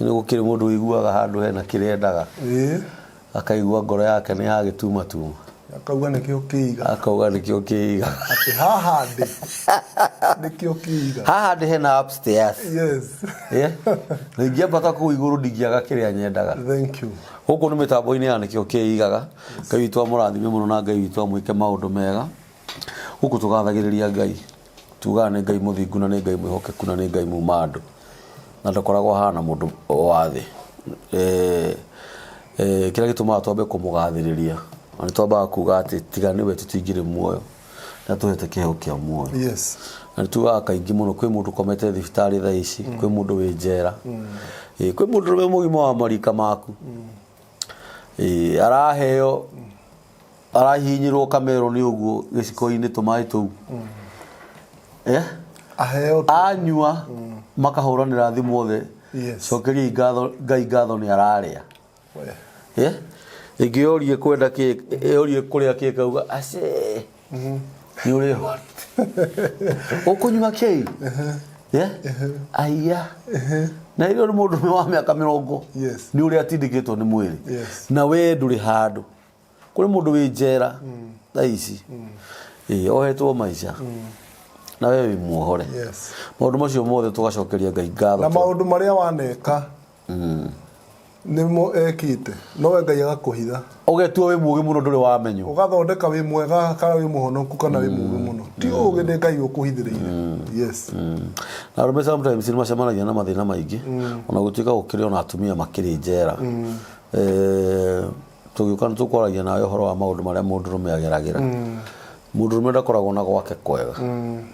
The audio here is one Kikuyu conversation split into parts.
Nĩ gũkĩrĩ mũndũ ũiguaga handũ hena kĩrĩa endaga. Akaigua ngoro yake nĩ yagĩtumatuma. Akauga nĩkĩo kĩiga. Akauga nĩkĩo kĩiga. Atĩ haha ndĩ nĩkĩo kĩiga. Haha ndĩ hena upstairs. Yes. Yeah. Na ingĩambata kũu igũrũ ndingĩaga kĩrĩa nyendaga. Thank you. Gũkũ nĩ mĩtambo-inĩ ya nĩkĩo kĩigaga. Ngai witũ amũrathime mũno na Ngai witũ amwĩke maũndũ mega. Gũkũ tũgathagĩrĩria Ngai. Tugaga nĩ Ngai mũthingu na nĩ Ngai mwĩhokeku na nĩ Ngai muma andũ. Na ndakoragwo ahana mũndũ wa thĩ. Eh, eh, kĩrĩa gĩtũmaga twambe kũmũgathĩrĩria na nĩ twambaga kuga atĩ tiga nĩwe tũtingĩrĩ muoyo. Nĩ atũhete kĩheo kĩa muoyo. Na nĩ tugaga kaingĩ mũno kwĩ mũndũ ũkomete thibitarĩ thaa ici, kwĩ mũndũ wĩ njera, Ĩĩ, kwĩ mũndũ ũrũme mũgima wa marika maku. Ĩĩ, araheo arahihinyĩrwo kamerwo nĩ ũguo gĩciko-inĩ tũmaĩ tũu. Eh? Aheo tu. Anyua makahũranĩra thimũ othe. Cokeriai ngatho Ngai ngatho nĩ ararĩa. Eh? Ĩngĩ yorie kwenda kĩ yorie kũrĩa kĩ kauga ace. Nĩ ũrĩrwarĩte. Ũkũnyua kĩ? Eh? Aiya. Na ĩyo nĩ mũndũ wa mĩaka mĩrongo. Nĩ ũrĩa atindĩkĩtwo nĩ mwĩrĩ. Na we ndũrĩ handũ. Kũrĩ mũndũ wĩ njera thaa ici. Ĩĩ, ohetwo maica. Na we wĩ muohore. Maũndũ macio mothe tũgacokeria Ngai ngatho. Na maũndũ marĩa waneka nĩmo ekĩte nowe Ngai agakũhitha. Ũgetua wĩ mũũgĩ mũno ndũrĩ wamenywo. Ũgathondeka wĩ mwega kana wĩ mũhonoku kana wĩ mũũgĩ mũno. Ti ũũgĩ nĩ Ngai ũkũhithĩrĩire. Yes. Na arũme sometimes nĩ macemanagia na mathĩna maingĩ ona gũtuĩka gũkĩrĩ ona atumia makĩrĩ njera. Eh, tũgĩũka nĩ tũkwaragia nawe ũhoro wa maũndũ marĩa mũndũrũme ageragĩra. Mũndũrũme ndakoragwo na gwake kwega.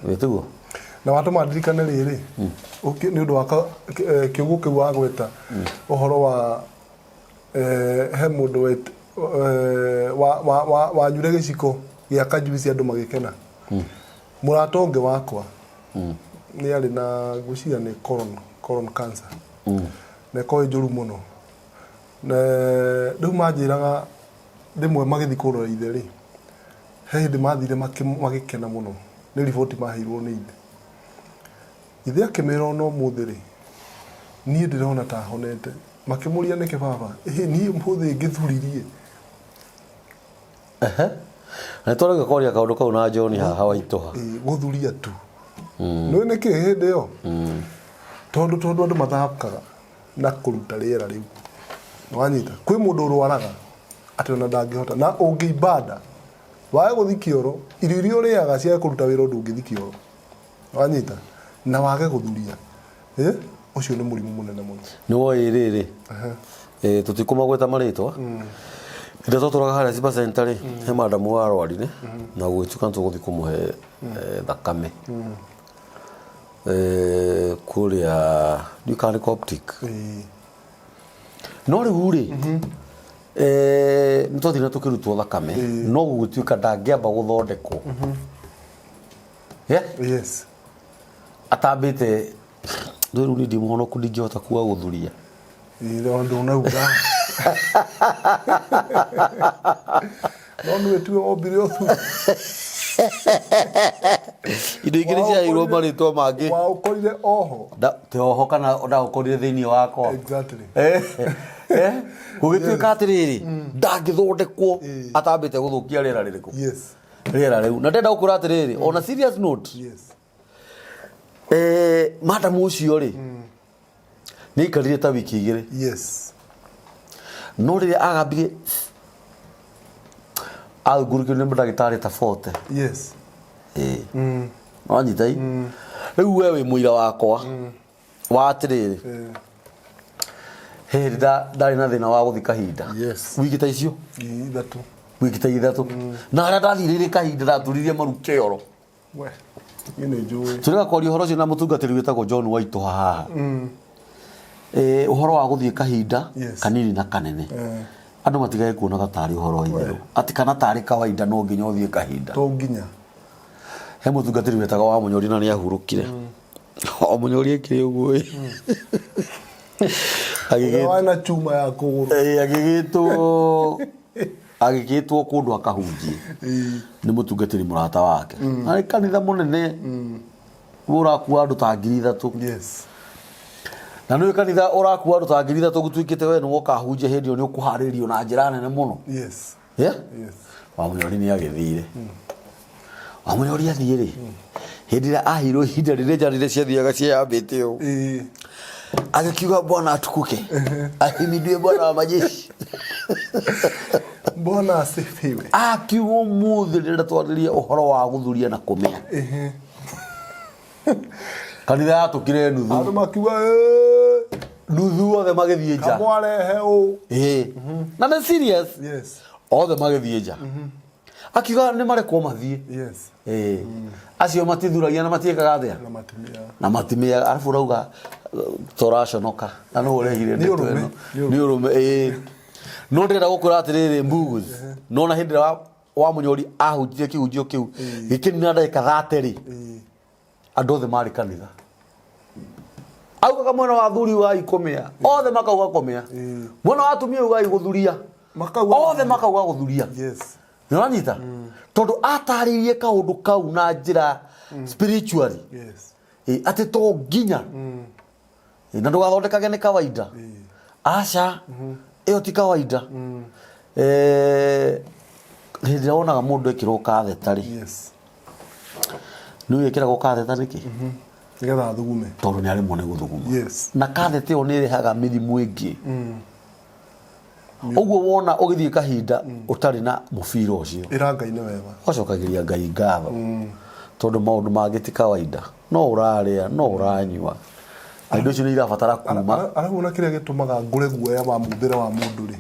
Ĩ tiguo? Na watũma ndirikane rĩrĩ, nĩ ũndũ wa kiugo kĩu wagweta ũhoro wa he mũndũ wanyuire gĩciko gĩa kajuici andũ magĩkena. Mũrata ũngĩ wakwa nĩ arĩ na ngwĩciria nĩ colon cancer. Na ĩkoragwo ĩ njũru mũno. Na rĩu manjĩraga rĩmwe magĩthiĩ kũrora ithe rĩ, he hĩndĩ mathire magĩkena mũno nĩ riboti maheirwo nĩ ithe. Ithe akĩmera ona ũmũthĩ rĩ, niĩ ndĩrona ta honete. Makĩmũria nĩkĩ baba? Ĩhĩ niĩ ũmũthĩ ngĩthuririe. Ehe. Na nĩtwarega kwaria kaũndũ kau na John haha waitũha. Ĩĩ, gũthuria tu. Nĩũĩ nĩkĩ hĩndĩ ĩyo? Tondũ tondũ andũ mathakaga na kũruta rĩera rĩu. Nĩwanyita? Kwĩ mũndũ ũrwaraga atĩ ona ndangĩhota na ũngĩimba nda wage gũthi kĩoro irio iria ũrĩaga ciage kũruta wĩra ũndũ ũngĩthi kĩoro wanyita na wage gũthuria eh? Ũcio nĩ mũrimũ mũnene mũno. Nĩ woĩ rĩrĩ eh, tũtikũmagweta marĩtwa hĩndĩ twatũraga harĩa Ziba Center rĩ he madamu warwarire na gũgĩtuĩka nĩ tũgũthiĩ kũmũhe eh, thakame eh, kũrĩa ndiũĩ kana nĩ Coptic. No rĩu rĩ eh, nĩ twathire tũkĩrutwo thakame no gũgĩtuĩka ndangĩamba gũthondekwo Yeah? Yes. Atambĩte rĩu niĩ ndi mũhonoku ndingĩhota kuga gũthuria. Ĩĩ, no ndũnauga. No nĩwe tiwe wombire ũthuri. Indo ingĩ nĩ ciaheirwo marĩtwa mangĩ. Waũkorire oho. Ti oho kana ndaũkorire thĩinĩ wakwa. Exactly. Eh, eh, gũgĩtuĩka atĩrĩrĩ ndangĩthondekwo atambĩte gũthũkia rĩera rĩrĩkũ? Yes. Rĩera rĩu. Na ndenda gũkwĩra atĩrĩrĩ, on a serious note, Yes. eh, madam ũcio rĩ nĩ aikarire ta wiki igĩrĩ. Yes. No rĩrĩa agambirie athungurũkio nĩ ndagĩtarĩ ta 40. Yes. Ĩĩ. Wanyita i? Rĩu we wĩ mũira wakwa wa atĩrĩrĩ he hĩndĩ ndarĩ na thĩna wa gũthi kahinda. Yes. Wiki ta icio? Ithatũ. Wiki ta ithatũ. Na harĩa ndathirĩire kahinda ndaturirie maru kĩoro. We, niĩ nĩ njũĩ. Tũrĩga kwaria ũhoro ũcio na mũtungatĩri wĩtagwo John Waitũha haha. Eh, ũhoro wa gũthiĩ kahinda Yes. kanini na kanene. Eh. Andũ matigage kuonaga tarĩ ũhoro wa itherũ. Atĩ kana tarĩ kawaida no nginya ũthiĩ kahinda. To nginya. He mũtungatĩri wetagwo wa Mũnyori na nĩ ahurũkire. O Mũnyori ekire ũguo ĩ. Ũrĩa warĩ na chuma ya kũgũrũ. Ĩ, agĩgĩtwo agĩgĩtwo kũndũ akahunjie nĩ mũtungatĩri mũrata wake. Arĩ kanitha mũnene ũrakua andũ ta 3,000. Yes. Na nĩ kanitha ũrakua andũ ta 3,000 gũtuĩkĩte we nĩ woka hunjia hĩndĩ ĩyo nĩ ũkũharĩrĩrio na njĩra nene mũno. Yes. Yeah? Yes. Wamunyori nĩ agĩthire. Wamunyori athiĩ rĩ, hĩndĩ ĩrĩa aheirwo ihinda rĩrĩa njarire ciathiaga ciĩyambĩte ũũ, agĩkiuga Bwana atukuke, ahimidiwe Bwana wa majeshi. Bwana asifiwe. Akiuga ũmũthĩ ndĩrenda twarĩrie ũhoro wa gũthuria na kũmĩa. Kanitha yatũkire nuthu. Andũ makiuga "Ĩĩ, Nuthu othe magĩthiĩ nja. kamwarehe ũ. Ĩĩ. Na nĩ serious. Yes. Othe magĩthiĩ nja. Akiuga nĩ marekwo mathiĩ. Yes. Ĩĩ. Acio matithuragia na matiĩkaga atĩa? Na matimia. Na matimĩaga arabu ũrauga tũraconoka na nũ ũrehire Nĩ ndeto ũrũme, ĩno. nĩ ũrũme. Nĩ ũrũme ĩĩ. No ndĩrenda gũkwĩra atĩrĩrĩ Mbugus, nona hĩndĩ ĩrĩa wa Mũnyori ahunjirie kĩhunjio kĩu gĩkĩnina ndagĩka 30 rĩ, andũ othe marĩ kanitha. Augaga mwena wa athuri ugai kũmĩa, othe makauga kũmĩa. Mwena wa atumia ugai gũthuria, Makauga othe makauga gũthuria. Yes. Nĩũranyita? Tondũ atarĩirie kaũndũ kau na njĩra spiritually. Yes. Ĩ, atĩ to nginya Ĩ, na ndũgathondekage nĩ kawaida. Aca, ĩyo ti kawaida. Hĩndĩ ĩrĩa wonaga mũndũ ekĩrwo katheta rĩ, Yes. nĩ wĩkĩragwo katheta nĩkĩ? Nĩgetha athugume. Tondũ nĩ aremwo nĩ gũthuguma. Yes. Na katheta ĩyo nĩ ĩrehaga mĩrimũ ĩngĩ. Ũguo wona ũgĩthiĩ kahinda ũtarĩ na mũbira ũcio, Ĩra Ngai nĩ wega. ũgacokagĩria Ngai ngatho tondũ maũndũ mangĩ ti kawaida. No ũrarĩa, no ũranyua, na indo icio nĩ irabatara kuma. Arabu ona kĩrĩa gĩtũmaga ngũre guoya wa mũmbĩre wa mũndũ rĩ,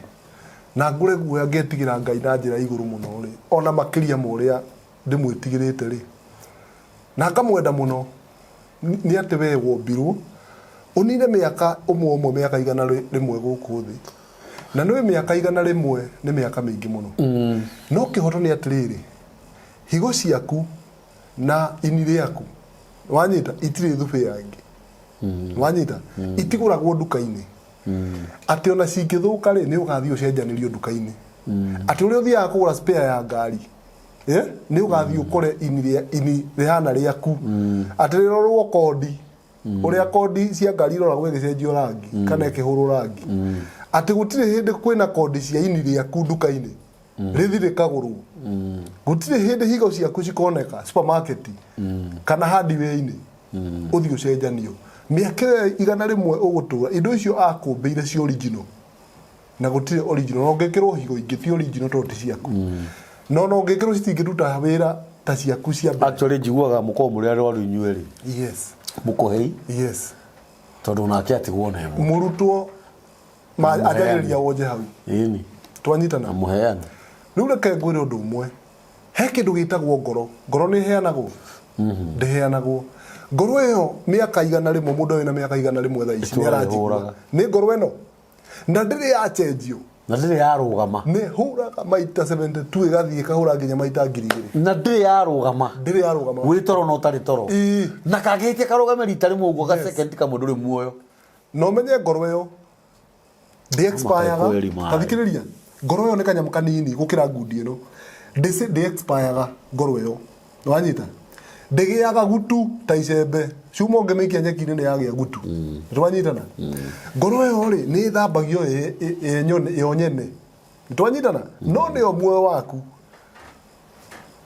na ngũre guoya ngetigĩra Ngai na njĩra ya igũrũ mũno rĩ, ona makĩria ma ũrĩa ndĩmwĩtigĩrĩte rĩ, na ngamwenda mũno, nĩ atĩ we wombirwo ũnine mĩaka ũmwe ũmwe mĩaka 100 gũkũ thĩ, na nĩũĩ mĩaka 100 nĩ mĩaka mĩingĩ mũno. No kĩhoto nĩ atĩrĩrĩ, higo ciaku na ini rĩaku wanyita itirĩ thubĩ yangĩ wanyita itigũragwo nduka-inĩ atĩ ona cingĩthũka rĩ nĩ ũgathiĩ ũcenjanĩrio nduka-inĩ atĩ ũrĩa ũthiaga kũgũra spare ya ngari nĩ ũgathiĩ ũkore ini rĩa ini rĩhana rĩaku atĩ rĩrorwo kondi ũrĩa kondi cia ngari iroragwo ĩgĩcenjio rangi kana ĩkĩhũrwo rangi atĩ gũtirĩ hĩndĩ kwĩna kondi cia ini rĩaku nduka-inĩ rĩthi rĩkagũrwo gũtirĩ hĩndĩ higo ciaku cikoneka supermarket kana hardware-inĩ ũthiĩ ũcenjanio mĩaka ĩyo 100 ũgũtũra indo icio akũmbĩire ci original na gũtirĩ original na ũngĩkĩrwo higo ingĩ ti original tondũ ti ciaku no na ũngĩkĩrwo citingĩruta wĩra ta ciaku cia mbere. Actually njiguaga mũkorwo mũrĩ arwaru inyuĩ rĩ. Yes. Mũkũhei. Yes. Tondũ nake atigwo na ĩmwe. Mũrutwo ma anjagĩrĩria wonje hau. Ĩni. Twanyitana. Na mũheani. Rĩu reke ngwĩre ũndũ ũmwe. He kĩndũ gĩtagwo ngoro. Ngoro nĩ ĩheanagwo? Ndĩheanagwo. Ngoro ĩyo mĩaka 100 mũndũ wĩna mĩaka 100 thaa ici nĩ aranjigua. Nĩ ngoro ĩno. Na ndĩrĩ yachenjio. Na ndĩrĩ yarũgama. Nĩ hũraga maita 72 ĩgathiĩ ĩkahũra nginya maita 2000. Na ndĩrĩ yarũgama. Ndĩrĩ yarũgama. Wĩ toro na ũtarĩ toro. Ĩĩ. Na kangĩhĩtia karũgame rita rĩmwe ũguo ga second kamwe ndũrĩ muoyo. Na ũmenye ngoro ĩyo ndĩ expire-ga. Kweli maĩ. Ta thikĩrĩria. Ngoro ĩyo nĩ kanyamũ kanini gũkĩra ngundi ĩno. Ndĩ expire-ga ngoro ĩyo. Nĩwanyita? Ndĩgĩaga gutu ta icembe. Cuma ũngĩmĩikia nyeki-inĩ nĩ yagĩa gutu. Nĩtwanyitana? Ngoro ĩyo rĩ, nĩ ĩthambagio yo nyene. Nĩtwanyitana? No nĩyo muoyo waku.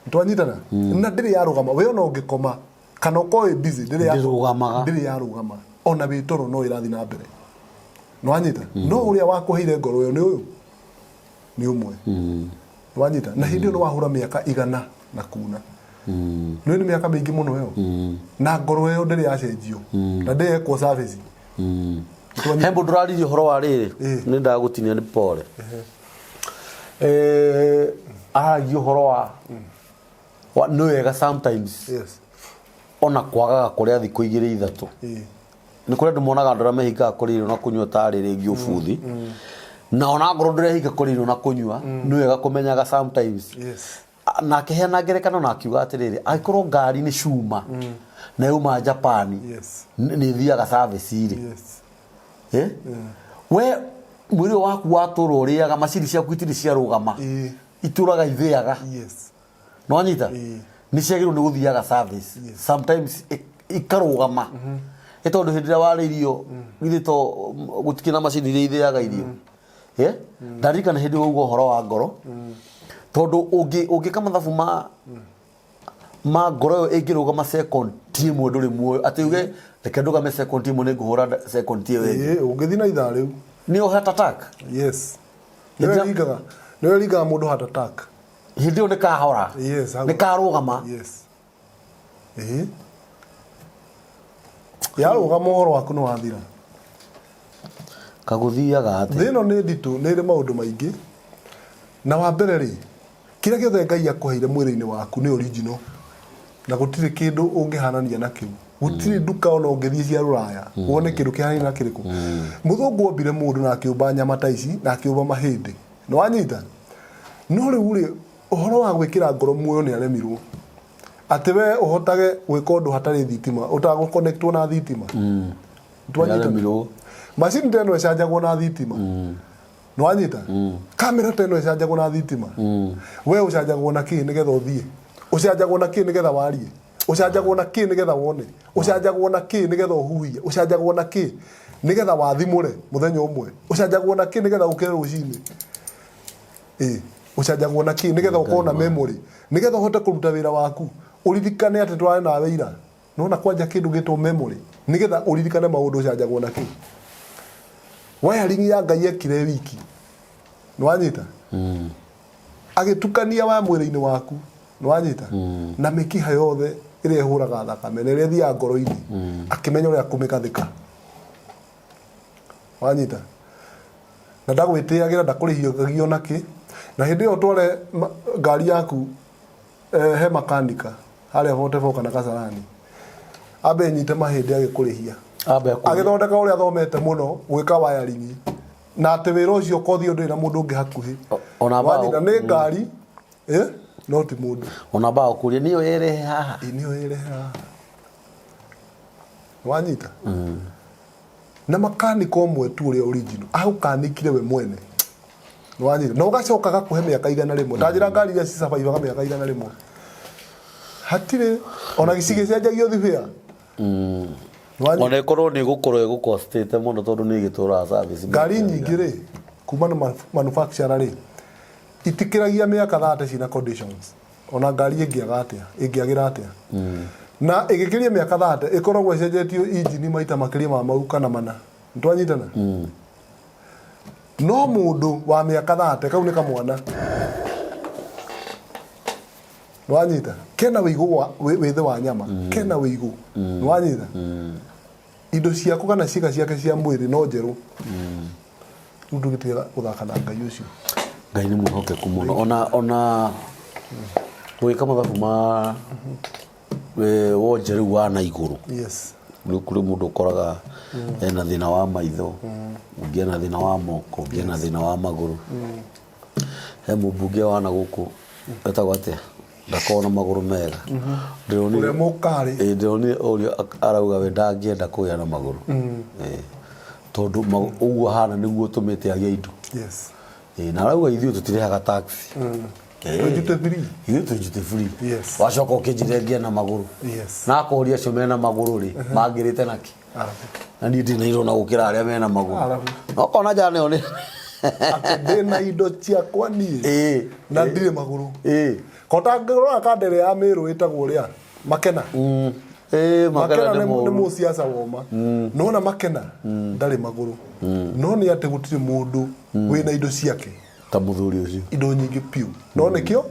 Nĩtwanyitana? Na ndĩrĩ yarũgama. We ona ũngĩkoma kana ũkorwo wĩ busy ndĩrĩ ya- Ndĩrũgamaga. ndĩrĩ yarũgama. Ona wĩ toro no ĩrathiĩ na mbere. Nĩwanyita? No ũrĩa wakũheire ngoro ĩyo nĩ ũyũ. Nĩ ũmwe. Wanyita? Na hĩndĩ ĩyo nĩ wahũra mĩaka 100 na kuna. Nĩ nĩ mĩaka mĩingĩ mũno ĩyo. Na ngoro ĩyo ndĩrĩ yacenjio. Na ndĩrĩ yekwo service. He mũndũ ũraririe ũhoro wa rĩrĩ, nĩ ndagũtinia nĩ pole. Aragia ũhoro wa nĩ wega sometimes Yes. ona kwagaga kũrĩa thikũ igĩrĩ ithatũ. Nĩ kũrĩ andũ monaga andũ arĩa mehingaga kũrĩa irio na kũnyua tarĩ rĩngĩ ũbuthi. Na ona ngorwo ndũrehinga kũrĩa irio na kũnyua, nĩ wega kũmenyaga sometimes. Yes. Na akĩheana ngerekano na akiuga atĩrĩrĩ, angĩkorwo ngari nĩ cuma na yauma Japan, Yes. nĩ ĩthiaga service rĩ. Yes. We mwĩrĩ ũyũ waku watũra ũrĩaga, macini ciaku itirĩ ciarũgama. Itũraga ithĩaga. Yes. Nĩwanyita? Ĩĩ. Nĩ ciagĩrĩirwo nĩ gũthiaga service. Yes. Sometimes ikarũgama. Ĩ tondũ hĩndĩ ĩrĩa warĩa irio githĩ to gũtikĩrĩ na macini iria ithĩaga irio. Eh? Ndaririkana hĩndĩ ĩyo wauga ũhoro wa ngoro. Tondũ ũngĩ ũngĩka mathabu ma ma ngoro ĩyo ĩngĩrũgama second ĩmwe ndũrĩ muoyo atĩ uge reke ndũgame second ĩmwe nĩ ngũhũra second ĩyo ĩngĩ. Ĩĩ, ũngĩthiĩ na ithaa rĩu. Nĩyo heart attack. Yes. Nĩwe Hĩndĩ- ringaga nĩwe ringaga mũndũ heart attack. Hĩndĩ ĩyo nĩ kahora. Yes, hau. Nĩ karũgama. Yes. Ĩĩ. Yarũgama ũhoro waku nĩ wathira. Kagũthiaga atĩa? Thĩ ĩno nĩ nditũ, nĩ ĩrĩ maũndũ maingĩ. Na wa mbere rĩ, kĩrĩa gĩothe Ngai akũheire mwĩrĩ-inĩ waku nĩ original. Na gũtirĩ kĩndũ ũngĩhanania na kĩu. Gũtirĩ nduka ona ũngĩthiĩ cia rũraya wone kĩndũ kĩhanaine na kĩrĩkũ. Mũthũngũ ombire mũndũ na akĩũmba nyama ta ici na akĩũmba mahĩndĩ. Nĩ wanyita? No rĩu rĩ, ũhoro wa gwĩkĩra ngoro muoyo nĩ aremirwo. Atĩ we ũhotage gwĩka ũndũ hatarĩ thitima, ũtagũ-connect-wo na thitima. Nĩtwanyitana? Nĩaremirwo. Macini ta ĩno ĩcanjagwo na thitima. Nĩwanyita? Kamera ta ĩno ĩcanjagwo na thitima. We ũcanjagwo na kĩ nĩgetha ũthiĩ? Ũcanjagwo na kĩ nĩgetha warie? Ũcanjagwo na kĩ nĩgetha wone? Ũcanjagwo na kĩ nĩgetha ũhuhie? Ũcanjagwo na kĩ nĩgetha wathimũre mũthenya ũmwe? Ũcanjagwo na kĩ nĩgetha ũkĩre rũcinĩ? Ĩ, ũcanjagwo na kĩ nĩgetha ũkorwo na memory? Nĩgetha ũhote kũruta wĩra waku, ũririkane atĩ twarĩ nawe ira. Nĩwona kwanja kĩndũ gĩtwo memory nĩgetha ũririkane maũndũ ũcanjagwo na kĩ? Wiring ya Ngai ekire wiki. Nĩwanyita? Agĩtukania wa mwĩrĩ-inĩ waku. Nĩwanyita? Na mĩkiha yothe ĩrĩa ĩhũraga thakame na ĩrĩa ĩthiaga ngoro-inĩ akĩmenya ũrĩa kũmĩgathĩka. Wanyita? Na ndagwĩtĩagĩra ndakũrĩhagio na kĩ. Na hĩndĩ ĩyo ũtware ngari yaku eh, he makanika harĩa 44 kana Kasarani ambe nyite mahĩndĩ agĩkũrĩhia Ambe akũrie. agĩthondeka ũrĩa athomete mũno gwĩka wiring na atĩ wĩra ũcio kothi ũndũ na mũndũ ũngĩ hakuhĩ Ona bao- Wanyita, nĩ ngari eh, no ti mũndũ ona bao kũria nĩyo yerehe haha Ĩ, nĩyo ĩrehe haha wanyita na makanika ũmwe tu ũrĩa original agũkanikire we mwene nĩwanyita na ũgacoka agakũhe mĩaka 100 ta njĩra ngari iria cicabaibaga mĩaka 100 hatirĩ ona gĩcigĩcenjagio thibĩa. Nĩwanyita? Ona ĩkorwo nĩ ĩgũkorwo ĩgũkostĩte mũno tondũ nĩ ĩgĩtũraga service Ngari nyingĩ rĩ kuma na manufacturer rĩ itikĩragia mĩaka 30 cina conditions ona ngari ĩngĩaga atĩa ĩngĩagĩra atĩa na ĩgĩkĩria mĩaka 30 ĩkoragwo ĩcenjetio injini maita makĩria ma mau kana mana. Nĩtwanyitana? No mũndũ wa mĩaka 30 kau nĩ kamwana. Nĩwanyita? Kena wĩigũ wa wĩthĩ wa nyama kena wĩigũ. Nĩwanyita? Indo ciaku kana ciĩga ciake cia mwĩrĩ no njerũ. Rĩu ndũgĩtiga gũthaka na Ngai ũcio. Ngai nĩ mwĩhokeku mũno ona ona gwĩka mathabu ma wonje rĩu wa na igũrũ. Yes. Rĩu kũrĩ mũndũ ũkoraga ena thĩna wa maitho, ũngĩ ena thĩna wa moko, ũngĩ ena thĩna wa magũrũ. He mũmbunge wa na gũkũ etagwo atĩa ndakoragwo na magũrũ mega. Ndĩronire Ũrĩa mũkarĩ. Ĩĩ, ndĩronire ũrĩa arauga we ndangĩenda kũgĩa na magũrũ. Ĩĩ. Tondũ ũguo ahana nĩguo ũtũmĩte agĩe indo. Yes. Ĩĩ, na arauga ithuĩ tũtirĩhaga tax. Twĩ duty free. Ithuĩ twĩ duty free. Yes. Wacoka ũkĩnjĩra ngĩe na magũrũ. Yes. Na akoria acio mena magũrũ rĩ, mangĩrĩte nakĩ? Arabu. Na niĩ ndirĩ na irona gũkĩra arĩa mena magũrũ. Arabu. Na ũkona njana ĩyo nĩ Atĩ ndĩ na indo ciakwa niĩ. Ĩĩ. Na ndirĩ magũrũ. Ĩĩ. Kota ngĩrora kandere ya Mĩrũ ĩtagwo ũrĩa Makena. Ĩĩ, Makena Makena nĩ nĩ nĩ mũũru. mũciaca woma. Nona Makena ndarĩ magũrũ. No nĩ atĩ gũtirĩ mũndũ wĩna indo ciake. Ta mũthuri ũcio. Indo nyingĩ piũ. No nĩkĩo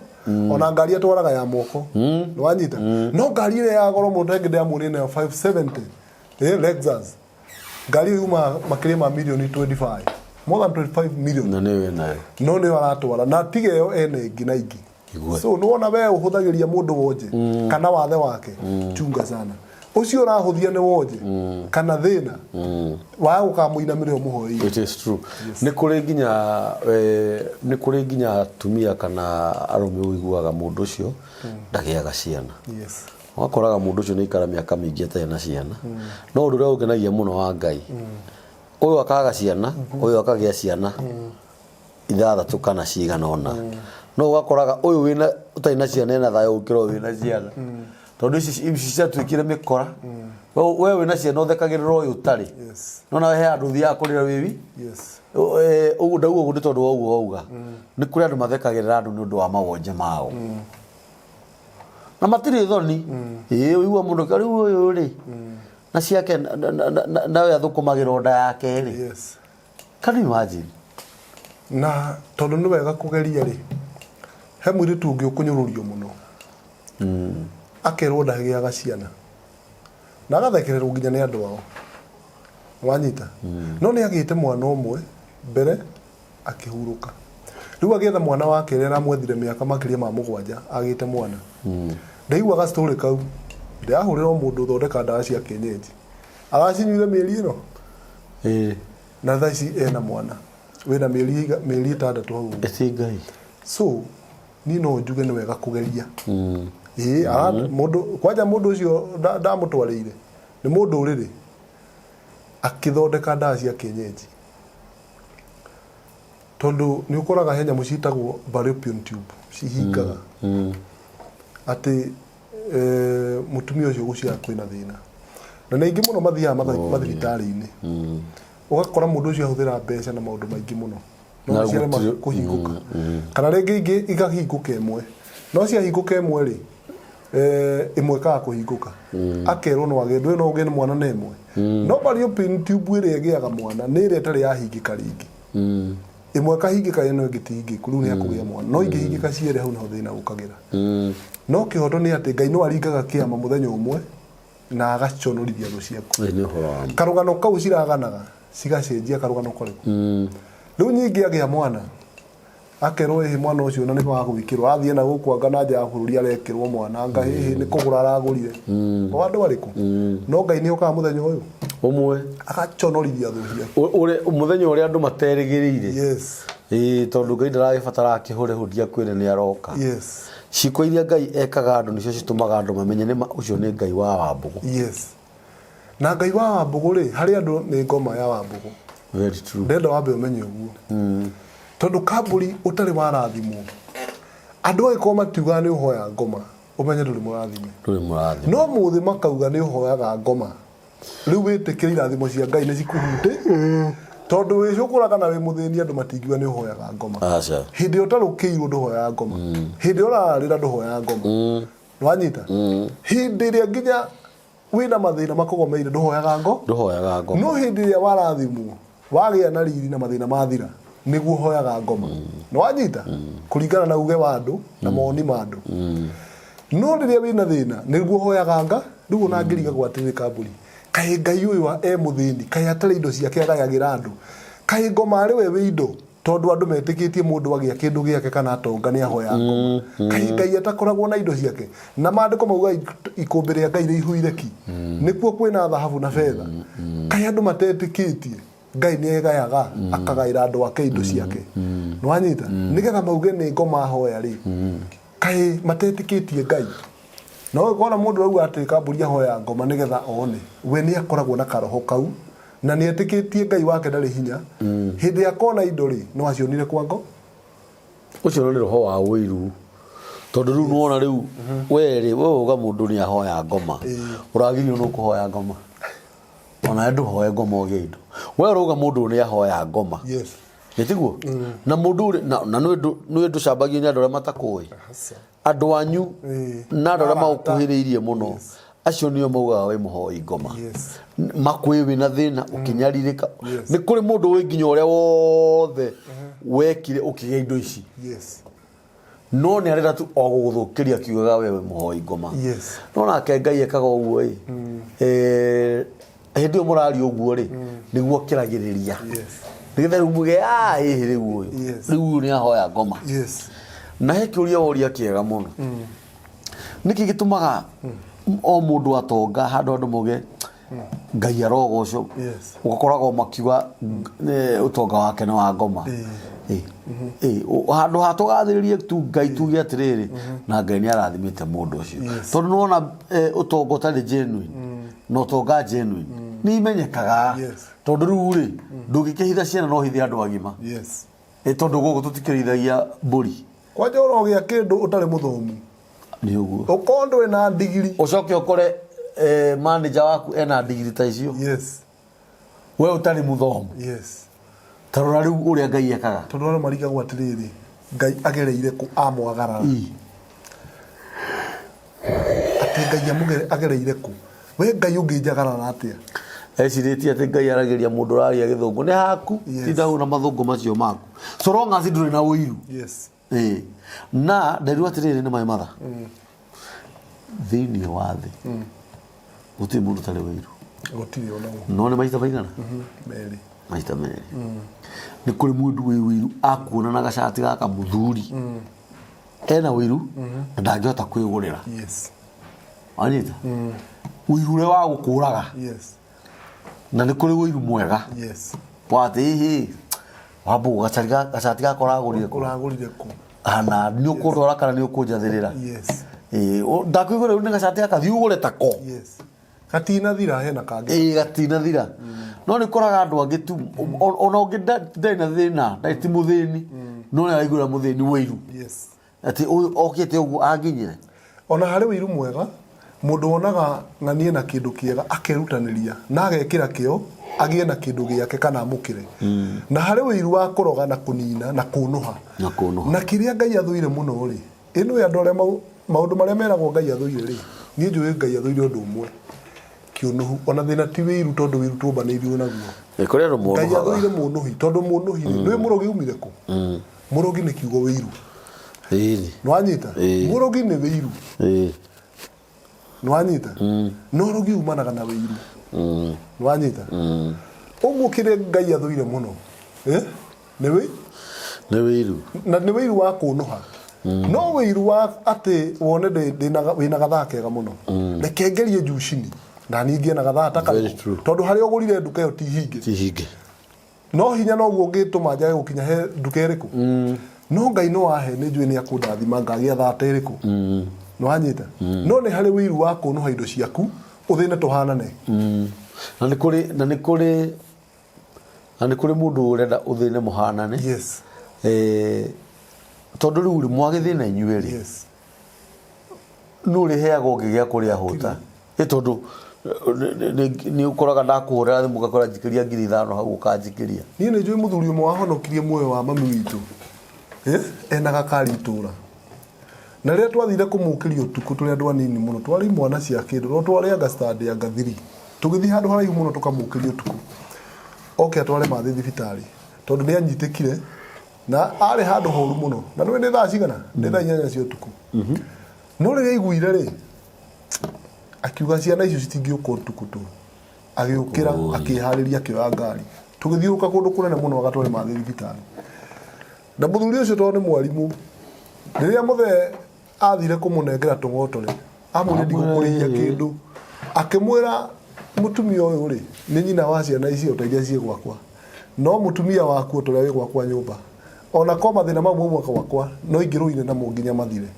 ona ngari atwaraga ya moko. Nĩwanyita? No ngari ĩrĩa ya goro mũno ĩngĩ ndĩramuonire nayo 570. Lexus. Ngari ĩyo yumaga makĩria ma mirioni 25. More than 25 million. Na nĩyo ĩnayo. No nĩyo aratwara. Na tiga ĩyo ena ĩngĩ na ingĩ. Igue. So nĩwona we ũhũthagĩria mũndũ wonje kana wathe wake chunga sana. Ũcio ũrahũthia nĩ wonje kana thĩna waga gũkamũinamĩrĩra ũmũhoeire. It is true. Nĩ kũrĩ nginya nĩ kũrĩ nginya atumia kana arũme ũiguaga mũndũ ũcio ndagĩaga ciana. Yes. Wakoraga mũndũ ũcio nĩ aikara mĩaka mĩingĩ atarĩ na ciana. No ũndũ ũrĩa ũngenagia mũno wa Ngai, ũyũ akaga ciana, ũyũ akagĩa ciana ithathatũ kana cigana ũna. No ũgakoraga ũyũ wĩna ũtarĩ na ciana ena thayũ gũkĩra ũyũ wĩna ciana. Tondũ ici ici ciatuĩkire mĩkora. We wĩna ciana ũthekagĩrĩra ũyũ ũtarĩ. Yes. No nawe he handũ ũthiaga kũrĩra wĩwi. Yes. Ũguo ndauga ũguo nĩ tondũ wa ũguo wauga. Nĩ kũrĩ andũ mathekagĩrĩra andũ nĩ ũndũ wa mawonje mao. Na matirĩ thoni. Ĩĩ ũigua mũndũ rĩu ũyũ rĩ. Na ciake nawe athũkũmagĩra nda yake rĩ. Yes. Can you imagine? Na tondũ nĩ wega kũgeria rĩ, he mũirĩtu ũngĩ ũkũnyũrũrio mũno. Akerwo ndagĩaga ciana. Na agathekererwo nginya nĩ andũ ao. Wanyita? No nĩ agĩte mwana ũmwe mbere akĩhurũka. Rĩu agĩetha mwana wa kerĩ aramwethire mĩaka makĩria ma 7 agĩte mwana. Ndaiguaga story kau. Ndĩrahũrĩra o mũndũ ũthondeka ndawa cia kienyeji. Aracinyuire mĩeri ĩno? Ĩĩ. Na thaa ici ena mwana wĩna mĩeri 6 hau ũguo. Ĩti Ngai. So niĩ no njuge nĩ wega kũgeria. Ĩĩ, mũndũ kwanja mũndũ ũcio ndamũtwarĩire nĩ mũndũ ũrĩrĩ akĩthondeka ndawa cia kienyeji. Tondũ nĩ ũkoraga he nyamũ ciĩtagwo fallopian tube cihingaga. Atĩ mũtumia ũcio gũciara kwĩna thĩna. Na nĩ aingĩ mũno mathiaga mathibitarĩ-inĩ. Ũgakora mũndũ ũcio ahũthĩra mbeca na maũndũ maingĩ mũno. No Na ciarema gũtirĩ- kũhingũka. Kana rĩngĩ ingĩ ikahingũka ĩmwe. No ciahingũka ĩmwe rĩ, ĩmwe ĩkaga kũhingũka. Akerwo no agĩe, ndũĩ no ũgĩe mwana na ĩmwe. No fallopian tube ĩrĩa ĩgĩaga mwana nĩ ĩrĩa ĩtarĩ yahingĩka rĩngĩ. Ĩmwe ĩkahingĩka ĩno ĩngĩ ti hingĩku, rĩu nĩ akũgĩa mwana. No ingĩhingĩka cierĩ hau nĩho thĩna ũkagĩra. No kĩhoto nĩ atĩ Ngai no aringaga kĩama mũthenya ũmwe na agaconorithia thũ ciaku. Ĩĩ nĩ ũhoro wa ma. Karũgano kau ciraganaga cigacenjia karũgano karĩkũ. Rĩu nyingĩ agĩa mwana akerwo ĩhĩ mwana ũcio na nĩ wa gwĩkĩrwo athiĩ na gũkũ anga na nja ya bũrũri arekĩrwo mwana anga hihi nĩ kũgũra aragũrire. O andũ arĩkũ? No Ngai nĩ okaga mũthenya ũyũ Ũmwe. agaconorithia thũ ciaku. Mũthenya ũrĩa andũ materĩgĩrĩire. Yes. Ĩĩ tondũ Ngai ndaragĩbatara akĩhũre hundi akwĩre nĩ aroka. Yes. Ciĩko iria Ngai ekaga andũ nĩcio citũmaga andũ mamenye nĩma ũcio nĩ Ngai wa Wambũgũ. Yes. Na Ngai wa Wambũgũ rĩ, harĩ andũ nĩ ngoma ya Wambũgũ. Very true. Ndenda wambe ũmenye ũguo. Tondũ kambũri ũtarĩ warathimwo, andũ angĩkorwo matiugaga nĩ ũhoya ngoma, ũmenye ndũrĩ mũrathime. Ndũrĩ mũrathime. No mũthĩ makauga nĩ ũhoyaga ngoma, rĩu wĩtĩkĩre irathimo cia Ngai nĩ cikũhutĩ. Tondũ wĩcũkũraga na wĩ mũthĩni andũ matingiuga nĩ ũhoyaga ngoma. Aca. Hĩndĩ ĩrĩa ũtarũkĩirwo ndũhoyaga ngoma. Hĩndĩ ĩrĩa ũrarĩra ndũhoyaga ngoma. Nĩwanyita? Hĩndĩ ĩrĩa nginya wĩna mathĩna makũgomeire ndũhoyaga ngo. Ndũhoyaga ngoma. No hĩndĩ ĩrĩa warathimwo, wagĩa na riri na mathĩna mathira, nĩguo ũhoyaga ngoma. Nĩwanyita? Kũringana na uge wa andũ na mawoni ma andũ. No rĩrĩa wĩna thĩna, nĩguo ũhoyaga nga, rĩu ona ngĩrigagwo atĩrĩrĩ kambũri, kaĩ Ngai ũyũ e mũthĩni, kaĩ atarĩ indo ciake agayagĩra andũ, kaĩ ngoma arĩ we wĩ indo, tondũ andũ metĩkĩtie mũndũ agĩa kĩndũ gĩake kana atonga nĩ ahoya ngoma. Kaĩ Ngai atakoragwo na indo ciake? Na maandĩko mauga ikũmbĩ rĩa Ngai rĩihũire ki, nĩkuo kwĩna thahabu na betha. Kaĩ andũ matetĩkĩtie Ngai nĩ egayaga akagaĩra andũ ake indo ciake. Nĩwanyita? Nĩgetha mauge nĩ ngoma ahoya rĩ, kaĩ matetĩkĩtie Ngai? No ũkona mũndũ auga atĩ kambũri ahoya ngoma nĩgetha one, we nĩ akoragwo na karoho kau na nĩ etĩkĩtie Ngai wake ndarĩ hinya. Hĩndĩ ĩrĩa akona indo rĩ, no acionire kwa ngo. Ũcio nĩ roho wa ũiru. Tondũ rĩu nĩwona rĩu we rĩ, we uga mũndũ nĩ ahoya ngoma. Ũragirio nũ kũhoya ngoma. Ona ndũhoe ngoma ũgĩe indo. We ũrauga mũndũ nĩ ahoya ngoma. Yes. Nĩ tiguo? Na mũndũ ũrĩ na nĩ ndũcambagio nĩ andũ arĩa matakũĩ. Andũ anyu na andũ arĩa magũkuhĩrĩirie mũno acio nĩo maugaga wĩ mũhoi ngoma. Makwĩ wĩna thĩna ũkĩnyarirĩka. Nĩ kũrĩ mũndũ wĩ nginya ũrĩa wothe wekire ũkĩgĩa indo ici. No nĩ arenda tu o gũgũthũkĩria akiugaga we wĩ mũhoi ngoma. No nake Ngai ekaga ũguo ĩ. Hĩndĩ ĩyo mũraria ũguo rĩ, nĩguo kĩragĩrĩria. Nĩgetha rĩu muge ĩhĩ rĩu ũyũ. Rĩu ũyũ nĩ ahoya ngoma. Na he kĩũria woria kĩega mũno. Nĩkĩ gĩtũmaga o mũndũ atonga handũ andũ mauge Ngai arogocwo, ũgakoragwo makiuga ũtonga wake nĩ wa ngoma. Handũ ha tũgathĩrĩrie tu Ngai tuge atĩrĩrĩ, na Ngai nĩ arathimĩte mũndũ ũcio. Tondũ nĩwona ũtonga ũtarĩ genuine na ũtonga genuine nĩ imenyekaga. Tondũ rĩu rĩ, ndũngĩkĩhitha ciana no ũhithe andũ agima. Tondũ gũkũ tũtikĩrĩithagia mbũri. Kwanja ũrogĩa kĩndũ ũtarĩ mũthomu. Nĩ ũguo. Ũkorwo ndũrĩ na ndigiri. Ũcoke ũkore manager waku ena ndigiri ta icio. Yes. We ũtarĩ mũthomu. Yes. Ta rora rĩu ũrĩa Ngai ekaga. Tondũ andũ marigagwo atĩrĩrĩ, Ngai agereire kũ amwagarara. Atĩ Ngai agereire kũ? We Ngai ũngĩnjagarara atĩa? Ecirĩtie atĩ Ngai aragĩria mũndũ ũraria gĩthũngũ. Nĩ haku, Yes. tinda hau na mathũngũ macio maku. So long as ndũrĩ na ũiru. Yes. Ĩĩ. Na nderirwo atĩrĩrĩ nĩ my mother. Thĩinĩ wa thĩ gũtirĩ mũndũ ũtarĩ ũiru. Gũtirĩ ona ũmwe. No nĩ maita maigana? Merĩ. Maita merĩ. Nĩ kũrĩ mũndũ wĩ ũiru akuona na gacati gaka mũthuri. Ena ũiru na ndangĩhota kwĩgũrĩra. Yes. Wanyita? Ũiru ũrĩa wa gũkũraga. Yes. Na nĩ kũrĩ ũiru mwega. Yes. Wa atĩ ĩhĩ wambũgũ gacati gaka ũragũrire kũ? Ũragũrire kũ? Kana nĩ ũkũndwara kana nĩ ũkũnjathĩrĩra? Yes. Ĩĩ, ndakwĩgũrĩra rĩu nĩ gacati gaka thiĩ ũgũre tako. Yes. Gatinathira hena kangĩ. Ĩĩ gatinathira. No nĩ ũkoraga andũ angĩ tu ona ũngĩ ndarĩ na thĩna, ndarĩ ti mũthĩni, no nĩ araiguĩra mũthĩni ũiru. Yes. Atĩ ũyũ okĩte ũguo anginyĩre. Ona harĩ ũiru mwega, mũndũ wonaga ng'anie na kĩndũ kĩega akerutanĩria na agekĩra kĩo agĩe na kĩndũ gĩake kana amũkĩre. Na harĩ ũiru wa kũroga na kũnina na kũnũha. Na kũnũha. Na kĩrĩa Ngai athũire mũno rĩ, ĩ nĩũĩ andũ arĩa maũndũ marĩa meragwo Ngai athũire rĩ, niĩ njũĩ Ngai athũire ũndũ ũmwe, kĩũnũhu. Ona thĩna ti wĩiru tondũ wĩiru tũmbanĩirio naguo. Nĩ kũrĩ andũ Ngai monũhaga. athũire mũnũhi tondũ mũnũhi rĩ, nĩũĩ mũrogi aumire kũ? Mũrogi nĩ kiugo wĩiru. Ĩĩ. Nĩwanyita? Ĩĩ. Mũrogi nĩ wĩiru. Ĩĩ. Nĩwanyita? No ũrogi umanaga na wĩiru. Nĩwanyita? Ũguo kĩrĩa Ngai athũire mũno nĩ wĩ? Nĩ wĩiru. Na nĩ wĩiru wa kũnũha. No wĩiru wa atĩ wone wĩna gathaa kega mũno. Reke ngerie juu chini. Na niĩ ngĩe na gathaa ta Very karĩkũ. true. Tondũ harĩa ũgũrire nduka ĩyo ti hinge. Ti hinge. No hinya noguo ũngĩtũma njage gũkinya he nduka ĩrĩkũ. No Ngai no ahe nĩ njũĩ nĩ akũndathima ngagĩa thata ĩrĩkũ. Nĩ wanyita? No nĩ harĩ wĩiru wa kũnũha indo ciaku ũthĩne tũhanane. Na nĩ kũrĩ na nĩ kũrĩ na nĩ kũrĩ mũndũ ũrenda ũthĩne mũhanane. Yes. Tondũ rĩu rĩ mwagĩthĩna inyuĩ rĩ. Yes. Nũ ũrĩheaga ũngĩ gĩa kũrĩa hũta? Ĩ tondũ nĩ ũkoraga ndakũhũrĩra thimũ ũgakora njikĩria 5,000 hau ũkanjikĩria. Niĩ nĩ njũĩ mũthuri ũmwe wahonokirie muoyo wa mami witũ. Ena gakari itũra. Na rĩrĩa twathire kũmũkĩria ũtukũ tũrĩ andũ anini mũno, twarĩ imwana cia kĩndũ, no twarĩ anga stand anga thiri. Tũgĩthiĩ handũ haraihu mũno tũkamũkĩria ũtukũ. Oke atware mathĩ thibitarĩ. Tondũ nĩ anyitĩkire na arĩ handũ horu mũno. Na nĩũĩ nĩ thaa cigana? Nĩ thaa 8 cia ũtukũ. No rĩrĩa aiguire rĩ, akiuga ciana icio citingĩũka ũtukũ tũ. Agĩũkĩra, akĩharĩria, akĩoya ngari. Tũgĩthiũrũrũka kũndũ kũnene mũno agatware mathĩ thibitarĩ. Na mũthuri ũcio tondũ nĩ mwarimũ, rĩrĩa mũthee athire kũmũnengera tũng'otore, amwĩrire ndigũkũrĩhia kĩndũ. Akĩmwĩra mũtumia ũyũ rĩ, nĩ nyina wa ciana ici o ta iria ciĩ gwakwa. No mũtumia waku o ta ũrĩa wĩ gwakwa nyũmba. Ona korwo mathĩna mau mauma gwakwa, no ingĩrũire namo nginya mathire.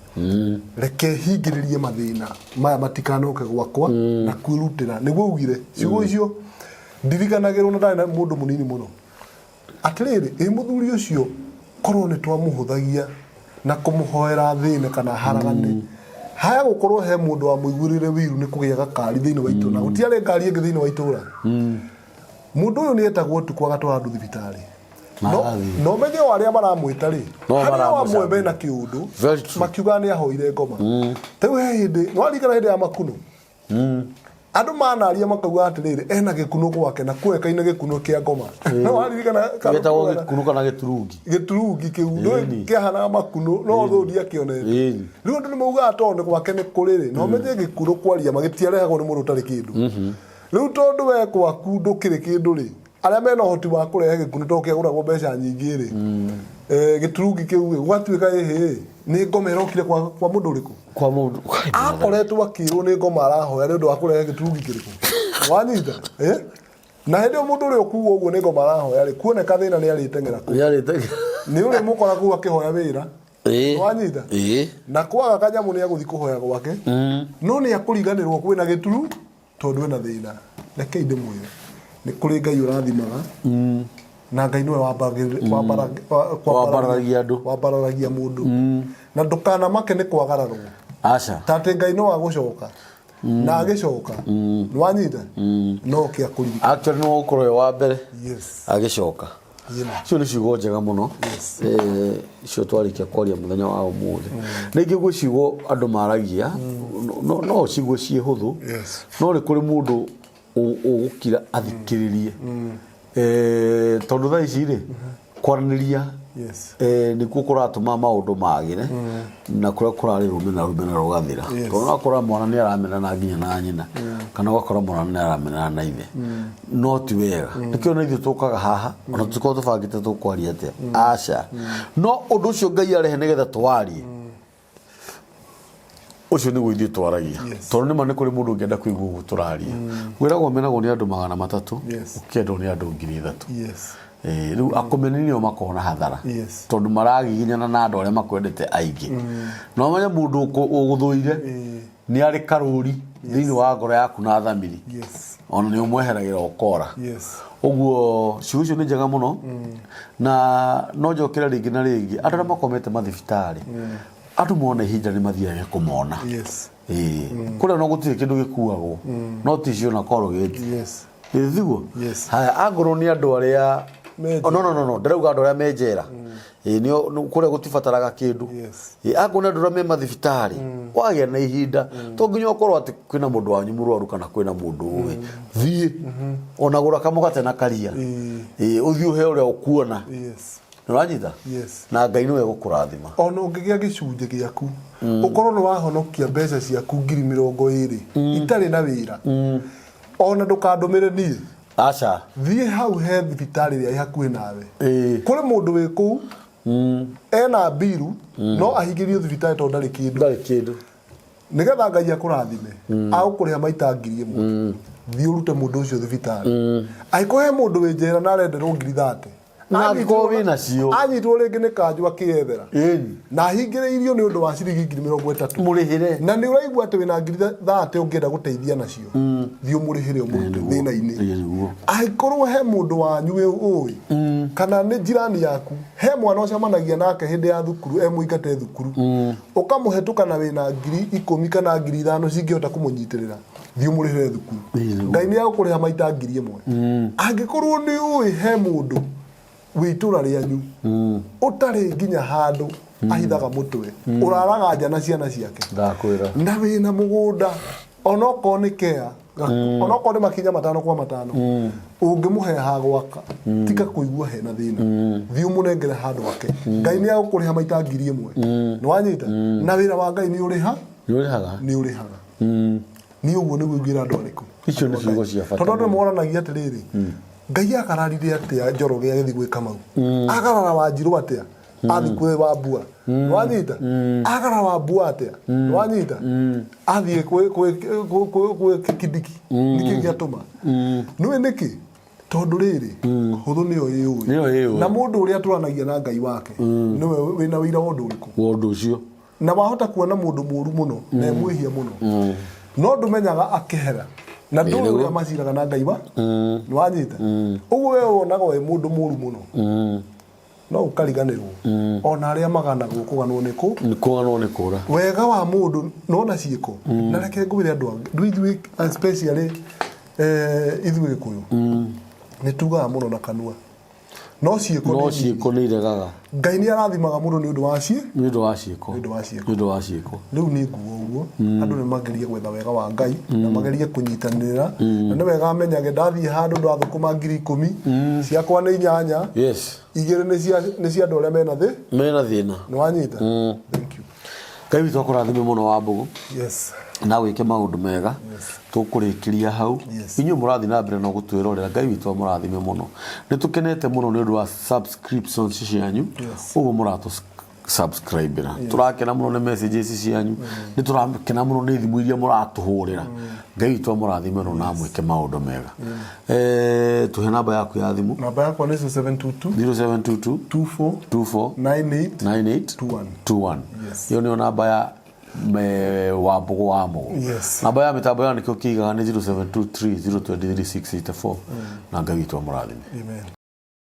Reke hingĩrĩrie mathĩna maya matikanoke gwakwa na kwĩrutĩra. Nĩguo augire ciugo icio ndiriganagĩrwo na ndarĩ na mũndũ mũnini mũno. Atĩrĩrĩ, ĩ mũthuri ũcio korwo nĩ twamũhũthagia na kũmũhoera thĩne kana haragane, haya gũkorwo he mũndũ wamũiguĩrĩire ũiru nĩ kũgĩa gakari thĩinĩ wa itũra. Gũtiarĩ ngari ĩngĩ thĩinĩ wa itũra. Mũndũ ũyũ nĩ etagwo ũtukũ agatwara andũ thibitarĩ. Magathiĩ. No menye o arĩa maramwĩta rĩ, No harĩ o amwe maramũcambia. mena kĩũndũ, Very true. makiugaga nĩ ahoire ngoma. Ta rĩu he hĩndĩ, nĩ waririkana hĩndĩ ya makunũ? Andũ manaria makauga atĩrĩrĩ, ena gĩkunũ gwake na kuoĩkaine gĩkunũ kĩa ngoma. No waririkana kana Gĩtagwo kuona? gĩkunũ kana gĩturungi. Gĩturungi kĩu, ndũĩ kĩahanaga makunũ, no thũ ndiakĩonete. Rĩu andũ nĩ maugaga tondũ gwake nĩ kũrĩ rĩ, na ũmenye gĩkunũ kwaria ma gĩtiarehagwo nĩ mũndũ ũtarĩ kĩndũ. Rĩu tondũ we gwaku ndũkĩrĩ kĩndũ rĩ, arĩa mena ũhoti wa kũrehe gĩkunũ tondũ kĩagũragwo mbeca nyingĩ rĩ, gĩturungi kĩu rĩ, gũgatuĩka ĩhĩ, nĩ ngoma ĩrokire kwa mũndũ ũrĩkũ? Kwa mũndũ. Akoretwo akĩrwo nĩ ngoma arahoya nĩ ũndũ wa kũrehe gĩturungi kĩrĩkũ? Wanyita? Na hĩndĩ ĩyo mũndũ ũrĩa ũkuga ũguo nĩ ngoma arahoya rĩ, kuoneka thĩna nĩ arĩteng'era kũu. Nĩ arĩteng'era. Nĩ ũrĩmũkora kũu akĩhoya wĩra. Wanyita? Na kwaga kanyamũ nĩ agũthiĩ kũhoya gwake. No nĩ akũriganĩrwo kwĩna gĩturu tondũ ena thĩna. Rekei ndĩmwĩre, nĩ kũrĩ Ngai ũrathimaga na Ngai nĩwe Wambararagia andũ. wambararagia mũndũ. Na ndũkanamake nĩ kwagararwo. Aca. Ta atĩ Ngai no agũcoka na agĩcoka nĩwanyita no kĩa kũririkana. Actually nĩ ũgũkorwo wĩ wa mbere Yes. agĩcoka. Yena. Icio nĩ ciugo njega mũno. Yes. Icio twarĩkia kwaria mũthenya wa ũmũthĩ. Rĩngĩ gwĩ ciugo andũ maragia no ciugo ciĩ hũthũ. Yes. No nĩ kũrĩ mũndũ ũgũkira athikĩrĩrie. Tondũ thaa ici rĩ, kwaranĩria Yes. Nĩkuo kũratũma maũndũ magĩre na kũrĩa kũrarĩ rũmena rũmena rũgathira. Yes. Tondũ ũrakora mwana nĩ aramenana nginya na nyina kana ũgakora mwana nĩ aramenana na ithe, no ti wega. Nĩkĩo na ithuĩ tũkaga haha ona tũtikorwo tũbangĩte tũkwaria atĩa, aca, no ũndũ ũcio Ngai arehe nĩgetha twarie ũcio nĩguo ithuĩ twaragia. Yes. Tondũ nĩma nĩ kũrĩ mũndũ ũngĩenda kũigua ũguo tũraria. Wĩragwo menagwo nĩ andũ 300, Yes. ũkĩendwo nĩ andũ 3000. Yes. Rĩu akũmeni nĩo makona hathara Yes. tondũ maragiginyana na andũ arĩa makwendete aingĩ. No ũmenye mũndũ ũgũthũire nĩ arĩ karũri thĩinĩ wa ngoro yaku na thamiri. Yes. Ona nĩ ũmweheragĩra ũkora. Yes. Ũguo ciugo icio nĩ njega mũno na no njokere rĩngĩ na rĩngĩ andũ arĩa makomete mathibitarĩ, andũ mona ihinda nĩ mathiage kũmona. Yes. Kũrĩa no gũtirĩ kĩndũ gĩkuagwo no tissue na Colgate. Yes. Thiguo. Yes. Haya, angorwo nĩ andũ arĩa Me Oh, no, no, no, no, ndĩrauga andũ arĩa me njera. Nĩo kũrĩa gũtibataraga kĩndũ. Yes. Angorwo nĩ andũ arĩa me mathibitarĩ, wagĩa na ihinda, to nginya ũkorwo atĩ kwĩna mũndũ wanyu mũrwaru kana kwĩna mũndũ ũĩ, thiĩ ona gũra kamũgate na karia. Ũthiĩ ũhe ũrĩa ũkuona. Yes. Nĩũranyita? Yes. Na Ngai nĩwe gũkũrathima. Ona ũngĩgĩa gĩcunjĩ gĩaku ũkorwo nĩ wahonokia mbeca ciaku 20,000 itarĩ na wĩra, ona ndũkandũmĩre niĩ. Aca. Thiĩ hau he thibitarĩ ĩrĩa ĩ hakuhĩ nawe. Kũrĩ mũndũ wĩ kũu ena mbiru no ahingĩrio thibitarĩ tondũ ndarĩ kĩndũ. Ndarĩ kĩndũ. Nĩgetha Ngai akũrathime agũkũrĩha maita 1000, thiĩ ũrute mũndũ ũcio thibitarĩ. Angĩkorwo he mũndũ wĩ njera na arenderwo 30,000, Na angĩkorwo wĩ nacio. Anyitwo rĩngĩ nĩ kanjũ akĩyethera Ĩni. na ahingĩrĩirio nĩ ũndũ wa ciringi 30,000, Mũrĩhĩre. Na nĩ ũraigua atĩ wĩna 30,000 ũngĩenda gũteithia nacio, thiĩ ũmũrĩhĩre ũmũrute thĩna-inĩ. Ĩĩ, nĩguo. Angĩkorwo he mũndũ wanyu wĩ ũĩ kana nĩ jirani yaku, he mwana ũcemanagia nake hĩndĩ ya thukuru e mũingate thukuru, ũkamũhetũka na wĩna 10,000 kana 5,000 cingĩhota kũmũnyitĩrĩra, thiĩ ũmũrĩhĩre thukuru. Ĩĩ, nĩguo. Ngai nĩ agũkũrĩha maita 1000. Angĩkorwo nĩ ũĩ he mũndũ wĩ itũra rĩanyu ũtarĩ nginya handũ ahithaga mũtwe, ũraraga nja na ciana ciake, Ndakwĩra. Na wĩna mũgũnda onokorwo nĩ kea, onokorwo nĩ makinya 5 kwa 5, ũngĩmũhe ha gwaka, tiga kũigua hena thĩna, thiĩ ũmũnengere handũ ake. Ngai nĩ agũkũrĩha maita 1000. Nĩ wanyita? Na wĩra wa Ngai nĩ ũrĩha. Nĩ ũrĩhaga. Nĩ ũrĩhaga. Niĩ ũguo nĩguo ingĩra andũ arĩkũ. Icio nĩ ciugo cia bata Tondũ andũ mũno. moranagia atĩrĩrĩ, Ngai agararire atĩa Njoroge agĩthiĩ gwĩ Kamau, agarara Wanjirũ atĩa athiĩ kwĩ Wambua, wanyita, agarara Wambua atĩa, wanyita, athiĩ kwĩ Kindiki, nĩkĩ gĩatũma nĩwe nĩkĩ? Tondũ rĩrĩ, hũthũ nĩyo ĩũĩ. Nĩyo ĩũĩ. Na mũndũ ũrĩa atũranagia na Ngai wake nĩwe wĩna wĩira wa ũndũ ũrĩkũ. Wa ũndũ ũcio. Na wahota kuona mũndũ mũru mũno na e mwĩhia mũno, no ndũmenyaga akĩhera na ndũĩ Nĩguo. ũrĩa maciraga na Ngai wa nĩ wanyita. Ũguo we wonaga wĩ mũndũ mũru mũno, no ũkariganĩrwo ona arĩa maganagwo kũganwo nĩ kũ. Nĩ kũganwo nĩ kũra. Wega wa mũndũ nona ciĩko. Na reke ngwĩre andũ angĩ ndũ ithuĩ, especially ithuĩ Gĩkũyũ, nĩ tugaga mũno na kanua, no ciĩko No nĩ nyingĩ. ciĩko nĩ iregaga. Ngai nĩ arathimaga mũndũ nĩ ũndũ wa ciĩ Nĩ ũndũ wa ciĩko. Nĩ ũndũ wa ciĩko. Nĩ ũndũ wa ciĩko. Rĩu nĩ nguo ũguo andũ nĩ magerie gwetha wega wa Ngai na magerie kũnyitanĩra, na nĩ wega amenyage ndathiĩ handũ ndathũkũma 10,000 ciakwa nĩ 8, 2 nĩ cia andũ arĩa mena thĩ. Mena thĩna. Nĩ wanyita? Thank you. Ngai witũ akũrathime mũno, Wambũgũ, Yes. na wĩke maũndũ mega. Tũkũrĩkĩria hau. Yes. Inyuĩ mũrathiĩ na mbere no gũtwĩrorera, Ngai witũ amũrathime mũno. Nĩ tũkenete mũno nĩ ũndũ wa subscriptions cianyu. Ũguo mũratũ subscribe ra, tũrakena mũno nĩ messages cianyu, nĩ tũrakena mũno nĩ thimũ iria mũratũhũrĩra. Ngai witũ amũrathime mũno na amwĩke maũndũ mega. Tũhe namba yaku ya thimũ. Namba yakwa nĩ 0722 0722 24 24 98 98 21. 21. Yes. Iyo nĩyo namba ya Wambũgũ wa Mũgũ. Yes. Namba ya mĩtambo ya nĩkĩo kĩigaga nĩ 0723 023 684, na Ngai witũ amũrathime. Amen.